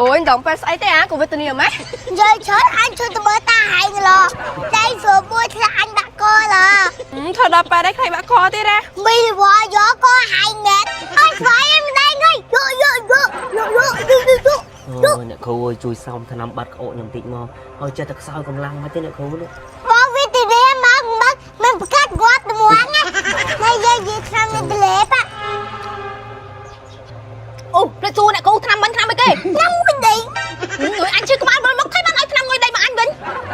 អូយមិនដឹងពេលស្អីទេអាកូវីដធានាម៉េច និយាយច្រើនអញជួយទៅមើលតាហែងឡដៃស្រួលមួយធ្លាក់អញបាក់កឡ ធ្វើដល់ប៉ែដែរខ្លាចបាក់កទៀតណា មីវ៉យកកហែងមែនអញស្វ័យមិនដែរងើយយយយយយយយយ អូយអ្នកគ្រូអើយជួយសោមថ្នាំបាត់ក្អកខ្ញុំតិចមកហើយចេះតែខ្សោយកម្លាំងមកទេអ្នកគ្រូនេះ បងវិទ្យាមកមកមិនប្រកាសគាត់ត្មងណាណែយាយនិយាយឆ្នាំនេះទលេប អូភ្លេចសួរអ្នកគ្រូថ្នាំមិញថ្នាំអីគេ ញ៉ាំមួយដេញ ងើយអញឈឺក្បាលវិលមកខៃបានឲ្យថ្នាំងុយដីមកអញវិញ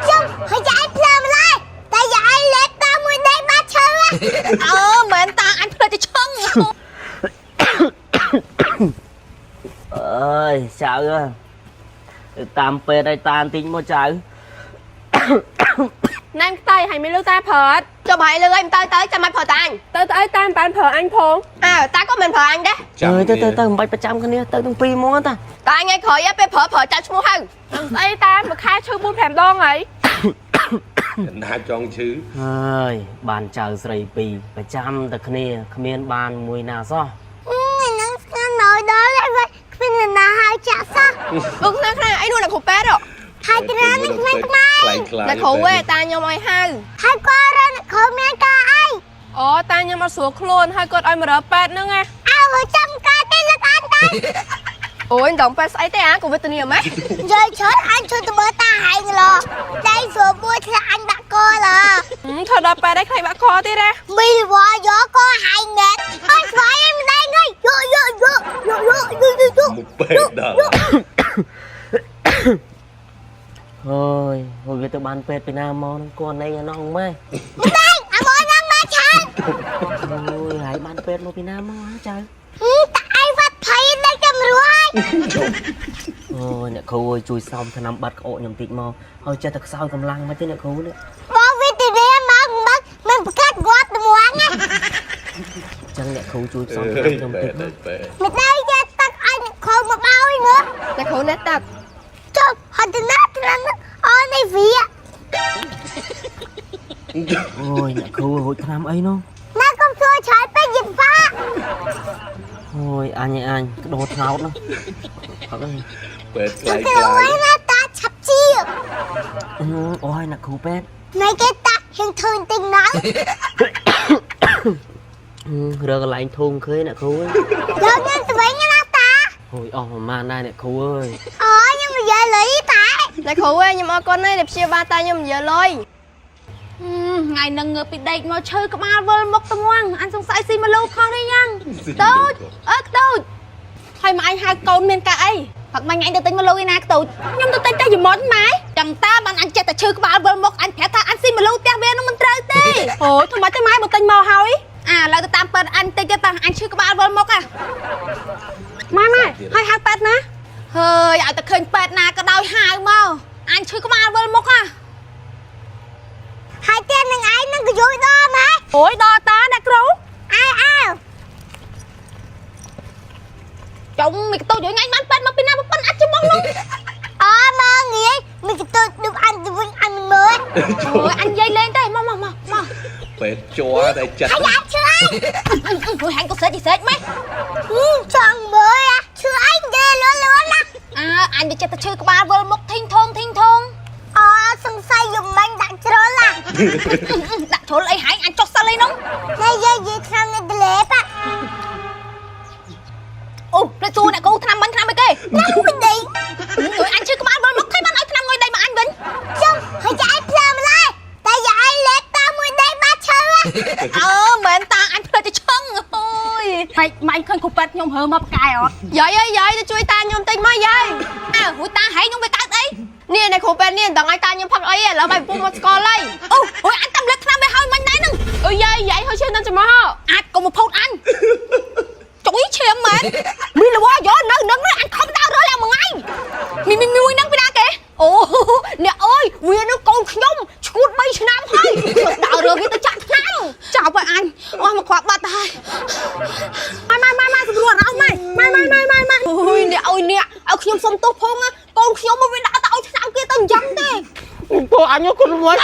ជុំហើយយាយភ្លើម្លេះតែយាយលេបតាមួយដេញបាត់ឈើ អើមែនតាអញភ្លេចទៅឈឹង អើយចៅអើយទៅតាមពេទ្យឲ្យតាបន្តិចមកចៅ ណែមខ្តៃហើយមានលឺតាប្រើអត់ចុះបើឲ្យលឺអីមិនទៅទៅចាំមិនប្រើតាអញទៅទៅឲ្យតាមបានប្រើអញផងអើតាក៏មិនប្រើអញដែរ អើយទៅទៅទៅមិនបាច់ប្រចាំគ្នាទៅទាំងពីរមកតា តាថ្ងៃក្រោយពេលប្រើប្រើចាប់ឈ្មោះហៅស្អីតាមួយខែឈឺ4 5ដងហើយ ណាចង់ឈឺ ហើយបានចៅស្រីពីរប្រចាំតែគ្នាគ្មានបានមួយណាសោះ នឹងស្ងាត់ណយដល់ហើយគ្មាននរណាហៅចាក់សោះ អឺខ្នាខ្នាអីនោះអ្នកគ្រូពេទ្យ ហើយត្រានឹងក្មេងក្មេង ខ្លាយខ្លាយ អ្នកគ្រូឯតាខ្ញុំឲ្យហៅ ហើយគាត់រត់ខំមានការអី អូតាខ្ញុំអត់ស្រួលខ្លួនហើយគាត់ឲ្យមករកពេទ្យហ្នឹងណា អើហើយចាំការទេលើកអត់តា អូយមិនដឹងពេទ្យស្អីទេអាកូវីដធានាម៉េច និយាយច្រើនអញជួយទៅមើលតាហែងឡដៃស្រួលមួយធ្លាក់អញបាក់កឡ ធ្វើដល់ពេទ្យដែរខ្លាចបាក់កទៀតណា មីវយកកហែងមែនអញស្វ័យមិនដែរងើយយយយយយយយយ មុខពេទ្យដល់ ហើយហូយវាទៅបានពេទ្យពីណាមកហ្នឹងគាត់ណៃអាណងម៉េះ មិនដែរអាមកញ៉ាំមកឆា អូយហើយបានពេទ្យមកពីណាមកហ៎ចៅ តាឯងវត្តភ័យដេកចាំរួយ អូយអ្នកគ្រូអើយជួយសោមថ្នាំបាត់ក្អកខ្ញុំតិចមកហើយចេះតែខ្សោយកម្លាំងមកទេអ្នកគ្រូនេះ បងវិទ្យាមកមកមិនប្រកាសគាត់ត្មងណា អញ្ចឹងអ្នកគ្រូជួយសោមថ្នាំខ្ញុំតិចមក ពេទ្យ មិនដែរយកទឹកអញខំមកបោយមើល អ្នកគ្រូអ្នកទឹក ចុះហត់ណាស់ត្រង់អូនេះវា អូយអ្នកគ្រូហូចថ្នាំអីនោះ ណាកុំសួរច្រើនពេកយិនហ្វា អូយអញឯងអញក្តោថ្នោតនោះអត់ទេ ពេទ្យខ្លាយ គេ ខ្លាយ អើយណាតាឆាប់ជា អឺអូយអ្នកគ្រូពេទ្យ ណៃគេតាហិងធូនតិចណៅ អឺរើកន្លែងធូងឃើញអ្នកគ្រូអើយ យកញ៉ាំទៅវិញណាតា អូយអស់ប្រហែលដែរអ្នកគ្រូអើយ អូខ្ញុំនិយាយលុយតា អ្នកគ្រូឯងខ្ញុំអរគុណណាស់ដែលព្យាបាលតាខ្ញុំនិយាយលុយ ថ្ងៃនឹងងើបពីដេកមកឈឺក្បាលវិលមុខត្មងអញសង្ស័យស៊ីមលូខុសនេះយ៉ាងតូចអើតូចហើយមកអញហៅកូនមានការអីផឹកមិញអញទៅទិញមលូឯណាតូចខ្ញុំទៅទិញតែយមុនម៉ែចាំតាបានអញចេះតែឈឺក្បាលវិលមុខអញប្រាប់ថាអញស៊ីមលូផ្ទះវានឹងមិនត្រូវទេ អូយធ្វើម៉េចទៅម៉ែបើទិញមកហើយ អាឡើយទៅតាមប៉ែតអញតិចទៅតាអញឈឺក្បាលវិលមុខអា ម៉ែម៉ែហើយហៅពេទ្យណា ហើយឲ្យតែឃើញប៉ែតណាក៏ដោយហៅមកអញឈឺក្បាលវិលមុខអា ហើយទៀតនឹងឯងនឹងក៏យល់ដល់ម៉ែ អូយដល់តាអ្នកគ្រូ អើអើ ចុងមីកតូចយថ្ងៃបានប៉ែតមកពីណាប៉ុនអាចច្បងនោះ អូមកងាយមីកតូចឌុបអញទៅវិញអញមិនមើល អូយអញនិយាយលេងទេមកមកមកមក ពេទ្យជ័រតែចិត្ត ហើយអញឈឺអញ អូយហាញ់ក៏ស្រេចស្រេចម៉េះ ចង់មើលឈឺអញទេលឿនលឿនណា អើអញវាចិត្តតែឈឺក្បាលវិលមុខធីងថងធីងថង អូសង្ស័យយំមិញដាក់ជ្រុលណា ដាក់ជ្រុលអីហែងអញចុះសិលអីនោះ ណែយាយនិយាយឆ្នាំនេះទលេប អូភ្លេចសួរអ្នកគ្រូថ្នាំមិញថ្នាំអីគេ ញ៉ាំមួយដេញ អូយអញឈឺក្បាលវិលមុខខៃបានឲ្យថ្នាំងុយដីមកអញវិញ ជុំហើយយាយភ្លើម្លេះតែយាយលេបតាមួយដេញបាត់ឈើ អើមែនតាអញភ្លេចទៅឈឹងអូយម៉ែម៉ែឃើញគ្រូពេទ្យខ្ញុំរើមកផ្កាយអត់ យាយអើយយាយទៅជួយតាខ្ញុំតិចមកយាយ អើហួយតាហែងខ្ញុំវាកើតអី នេះអ្នកគ្រូពេទ្យនេះមិនដឹងឲ្យតាខ្ញុំផឹកអីឥឡូវបាយពុំមកស្គាល់ហើយ អូអូយអញតាមលើកថ្នាំវាហើយមិញដែរហ្នឹង អូយយាយយាយហុយឈាមដល់ច្រមុះ អាចកុំមកផូតអញចុយឈាមមែនមានលវយកនៅនឹងអញខំដើររើឡើងមួយថ្ងៃមីមីមួយហ្នឹងពីណាគេអូអ្នកអើយវានឹងកូនខ្ញុំឈួត3ឆ្នាំហើយខ្ញុំដើររើវាទៅចាក់ថ្នាំចោលឲ្យអញអស់មកគ្រាប់បាត់ទៅហើយម៉ែម៉ែម៉ែម៉ែសម្រួលអារម្មណ៍ម៉ែម៉ែម៉ែម៉ែម៉ែអូយអ្នកអើយអ្នកឲ្យខ្ញុំសុំទោសផងណាកូនខ្ញុំមកវាដើរទៅឲ្យថ្នាំគេទៅអញ្ចឹងទេ ពួកអញគុណមួយ